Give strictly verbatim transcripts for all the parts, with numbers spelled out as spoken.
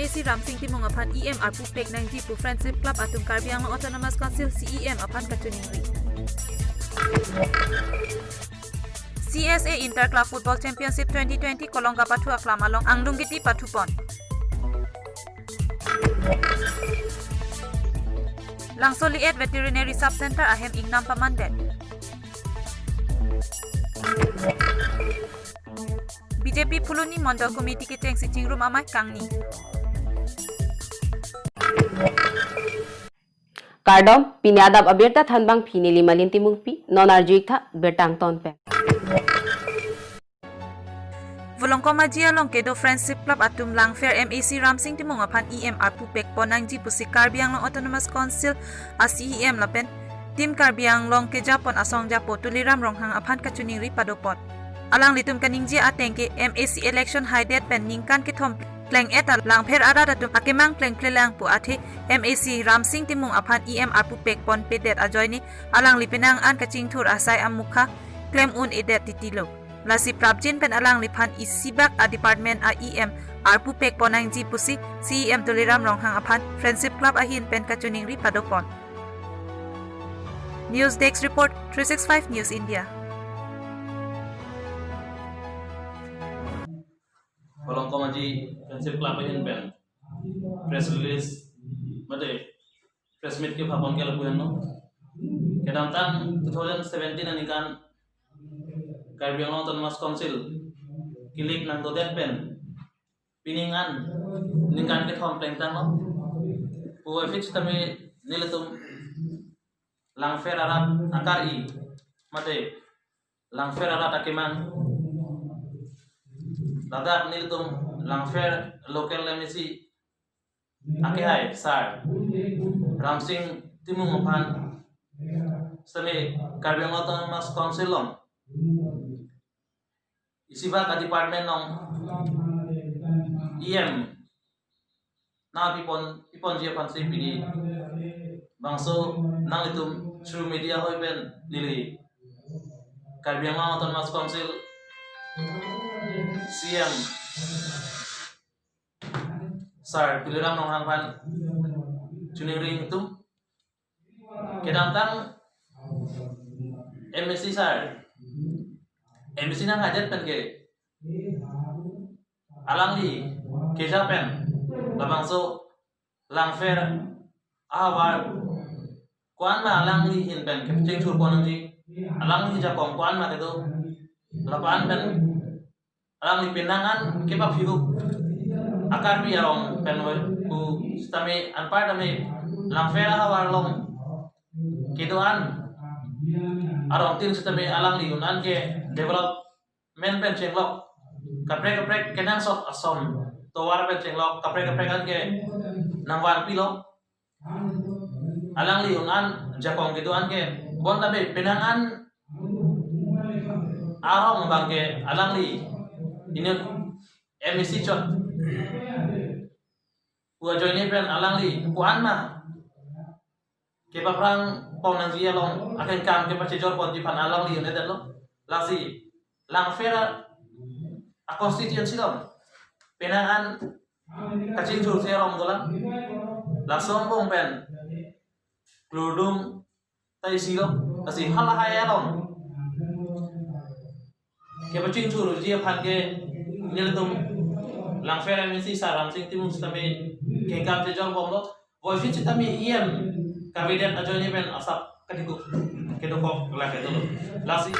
C Ramsing Timung aphan E M arpu pek nangji pu Friendship Club atum Karbi Anglong Autonomous Council C E M aphan kachiningri. C S A Inter Club Football Championship twenty twenty Kolongga pathu aklam along angdung kiti pathupon. Langso Liet Veterinary Sub Center ahem ingnam pamandet. B J P Phuloni Mondol Committee kechengsi chingrum amei kangni. Kardom, pini adap abirta thanbang pini Limalin Timungpi, non arju-ik tha birta angton pen. Volongkom Aji along kedo Friendship Club atum Langpher M A C Ramsing Timung aphan E M arpu pekpon nangji pusi Karbi Anglong Autonomous Council a C E M lapen Team Karbi Anglong kejapon asong japo Tuliram Ronghang aphan kachiningri padopon. Alanglitum kaningje ateng ke M A C election haidet pen ningkan kethom pleng-et a Langpher arat atum akemang plengplelang pu athe M A C Ramsing Timung aphan E M arpu pekpon pedet ajoine alangli penang an kachingthur asai amukha klem un-edet titilo. Lasi prapjin pen alangliphan isibak a department a E M arpu pekpon nangji pusi C E M Tuliram Ronghang aphan Friendship Club ahin pen kachiningri padopon. News Desk Report, three six five News India. Volongkom Aji Friendship Club ahin pen press release mate press meet kepapon ke lapu henlo. Kedamtang two thousand seventeen aningkan Karbi Anglong Autonomous Council kilik nangdodet pen pining an ningkan kethom plengtanglo. Puvoiphit sitame nelitum Langpher arat akar-i mate Langpher arat akemang, ladak nelitum Langpher local M A C akehai sir Ramsing Timung aphan sitame Karbi Anglong Autonomous Council along isibak a department along E M nangpipon, piponji aphansi pini bangso nanglitum through media hoi pen neli Karbi Anglong Autonomous Council C E M sir Tuliram Ronghang aphan chiningri ingtung. Kedamtang M A C sir, M A C nanghaidet pen ke alangli keja pen labangso Langpher ahavar ko-an ma alangli ahin pen kechingthurpon nangji, alangli ajakong ko-an ma kedo, lapu-an pen alangli penang an kepaphi-ok a Karbi arong pen pu sitame anparta me Langpher ahavar along kedo-an arongtin sitame alangli un-an ke development pen chenglok, kaprek kaprek kenangsot ason tovar pen chenglok, kaprek kaprek an ke nangvanpilo. Alangli un-an jakong kedo-an ke bonta me penang an arong abang ke alangli inut M A C chot pu ajoine pen alangli ko-an ma kepaphrangpon nangji along akengkam kepachejorponji aphan alangli un-edetlo. Lasi Langpher a constituency along penang an kachingthur si arong dolang. Laso angbong pen klurdum ta isi lo, lasi halahai along kepachingthurji aphan ke nelitum Langpher M A C sir Ramsing Timung sitame kengkam chejor bomlo. Voiphit sitame E M kavedet ajoine pen asap kadikuk kedokok lake dolo. Lasi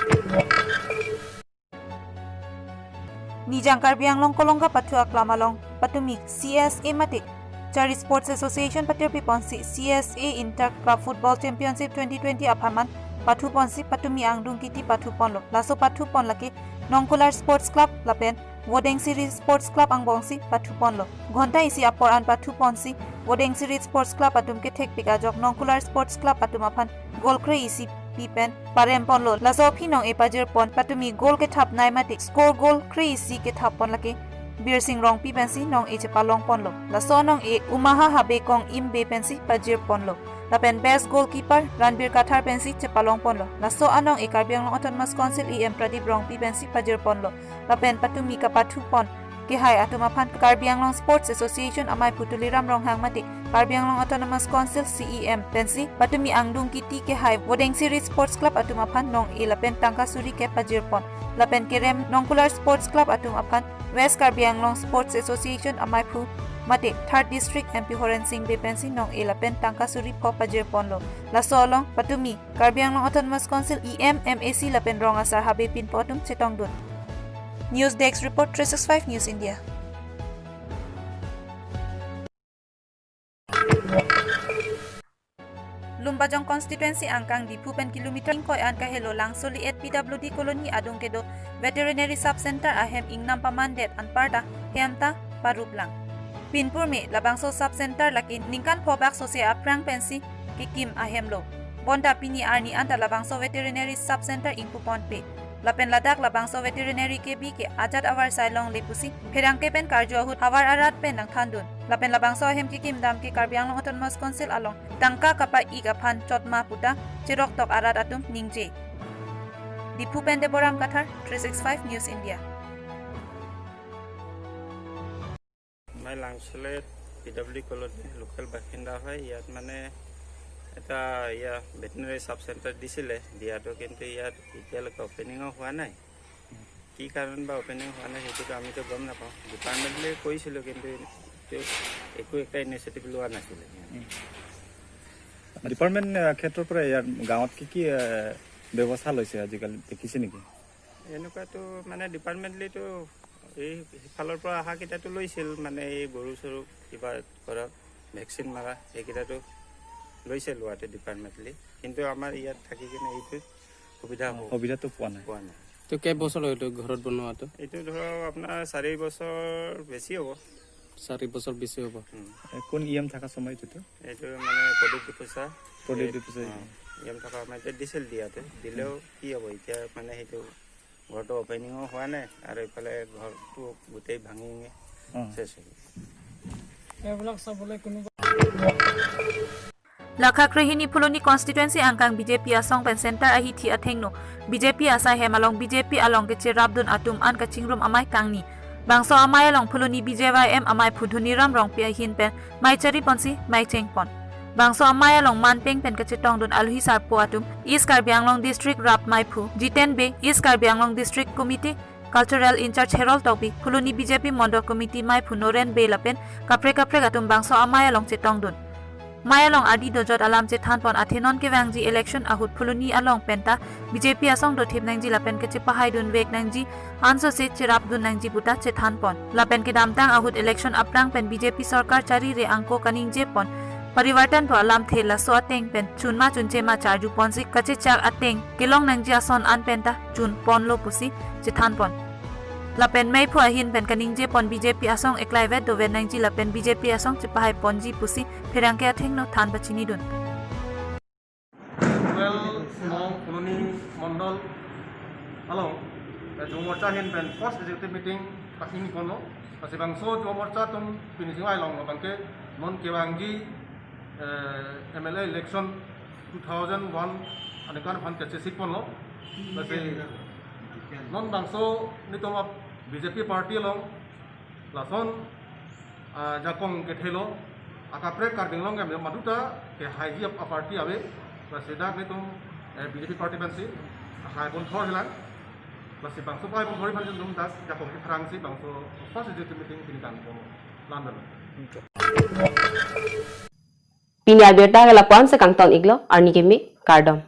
Nijang Karbi Anglong Kolongga pathu aklam along patumi C S A mate Chari Sports Association patirpiponsi C S A Inter Club Football Championship twenty twenty apharman pathuponsi patumi angdung kiti pathuponlo. Laso pathupon lake Nongkular Sports Club lapen Vodengsiri Sports Club angbongsi pathuponlo. Ghonta isi apor an pathuponsi Vodengsiri Sports Club atum kethekpik ajok Nongkular Sports Club atum aphan goal kre-isi pi pen paremponlo. Laso aphi nong-e pajirpon patumi goal kethapnei mate score goal kre-isi kethappon lake Birsing Rongpi pensi nong-e chepalongponlo. Laso anong-e Umaha Habe Kong Imbe pensi pajirponlo. Lapen best goalkeeper Ranbir Kathar pensi chepalongponlo. Laso anong-e Karbi Anglong Autonomous Council E M Pradip Rongpi pensi pajirponlo. Lapen patumi kapathupon kehai atum aphan Karbi Anglong Sports Association amaiphu Tuliram Ronghang mate Karbi Anglong Autonomous Council C E M pensi patumi angdung kiti kehai Vodengsiri Sports Club atum aphan nong-e lapen tangka suri ke pajirpon. Lapen kerem Nongkular Sports Club atum aphan West Karbi Anglong Sports Association amaiphu mate Third District M P Horen Sing Bey pensi nong-e lapen tangka suri pho pajirponlo. Laso along patumi Karbi Anglong Autonomous Council E M, M A C lapen rong asar habe pinpo atum chetongdun. News Desk Report, three six five News India. Lumbajong constituency angkang Diphu pen kilometer ingkoi an kahelo Langsoli at P W D colony adung kedo veterinary sub center ahem ingnam pamandet anparta hem ta paruplang. Pinpur me labangso sub center lake ningkan phobak sose aphrang pensi kekim ahemlo. Bonta pini arni anta labangso veterinary sub center ingpuponpe. Lapen ladak labangso veterinary kebi ke ajat avarsai longle pusi pherangke pen karju ahut avar arat pen nangthandun. Lapen labangso ahem kekim dam ke Karbi Anglong Autonomous Council along tangka kapa-ik aphan chotma puta cheroktok arat atum ningje. Diphu pen Deboram Kathar, three six five News India. মই লাংচলেট P W colony local বাসিন্দা হয়। ইয়াত মানে এটা ইয়াত veterinary sub centre দিছিলে, দিয়াটো কিন্তু ইয়াত এতিয়ালৈকে অপেনিঙো হোৱা নাই। কি কাৰণ বা অপেনিং হোৱা নাই সেইটোতো আমিতো গম নাপাওঁ। ডিপাৰ্টমেণ্টলৈ কৈছিলোঁ কিন্তু এইটো একো একটা ইনিচিয়েটিভ লোৱা নাছিলে। ডিপাৰ্টমেণ্ট ক্ষেত্ৰৰ পৰা ইয়াৰ গাঁৱত কি কি ব্যৱস্থা লৈছে আজিকালি দেখিছে নেকি? এনেকুৱাতো মানে ডিপাৰ্টমেণ্টলিতো এই সিফালৰ পৰা অহাকেইটাতো লৈছিল, মানে এই গৰু চৰু কিবা কৰা, ভেকচিন মাৰা, সেইকেইটাতো লৈছে লোৱাটো ডিপাৰ্টমেণ্টলি। কিন্তু আমাৰ ইয়াত থাকি কিনে এইটো সুবিধা হ'ব সুবিধাটো পোৱা নাই। পোৱা নাই। তো কেইবছৰ হ'ল এইটো ঘৰত বনোৱাটো? এইটো ধৰক আপোনাৰ চাৰি বছৰ বেছি হ'ব। চাৰি বছৰ বেছি হ'ব। উম। এ, কোন ই এম থকা সময় এইটো? এইটো মানে প্ৰদীপ ডিফুচা। প্ৰদীপ ডিফুচা। ই এম থকা সময়তে দিছিল দিয়াতে, দিলেও কি হ'ব এতিয়া, মানে সেইটো ঘৰটো অপেনিঙো হোৱা নাই আৰু এইফালে ঘৰটো গোটেই ভাঙি অ'। শেষ হ'ল। এইবিলাক চাবলৈ কোনোবা Lakha krehini Phuloni constituency angkang B J P asong pen center ahithi athengno B J P asai hem along B J P along kecherapdun atum an kachingrum amei kangni. Bangso amei along Phuloni B J Y M amaiphu Dhoniram Rongpi ahin pen mei chariponsi mei chengpon. Bangso amei along manpeng pen kachetongdun alohi sarpo atum East Karbi Anglong District rap maiphu Jiten Bey, East Karbi Anglong District Committee Cultural in-charge Herol Tokbi, Phuloni B J P Mondol Committee maiphu Noren Bey lapen kaprek kaprek atum bangso amei along chetongdun. Mei along ardi dojot alam chethanpon athe non kevangji election ahut Phuloni along penta B J P asong dothip nangji lapen kachepahaidun vek nangji ansose cherapdun nangji puta chethanpon. Lapen kedamtang ahut election aphrang pen B J P sorkar charire angko kaningjepon parivartan pu alamthe laso ateng pen chunma chunchema charjuponsi kachechak ateng kelong nangji ason an penta chunponlo pusi chethanpon. Lapen meiphu ahin pen kaningjepon B J P asong eklaivet dovet nangji lapen B J P asong chepahaiponji pusi pherangke athengno than pachinidun. Twelve nong Phuloni Mondol along, eh, Yuva Morcha ahin pen first executive meeting pakingponlo. Lasi bangso Yuva Morcha atum pini chingvai longlo abangke non kevangji, eh, M L A election two thousand one aningkan aphan kachesik ponlo. Lasi non bangso nelitum ap B J P party along lason, ah, jakong kethelo, akaprek Karbi Anglong keme maduta kehaiji ap aparty ave, lasi dak nelitum, eh, B J P party pensi hai bun thor hilang, lasi bangso hai bun thor pensi nelitum dak jakong kepharangsi bangso first executive meeting pini kangpon London. Pini abirta ke lapu-an si kangton-iklo, arni kimi, kardom.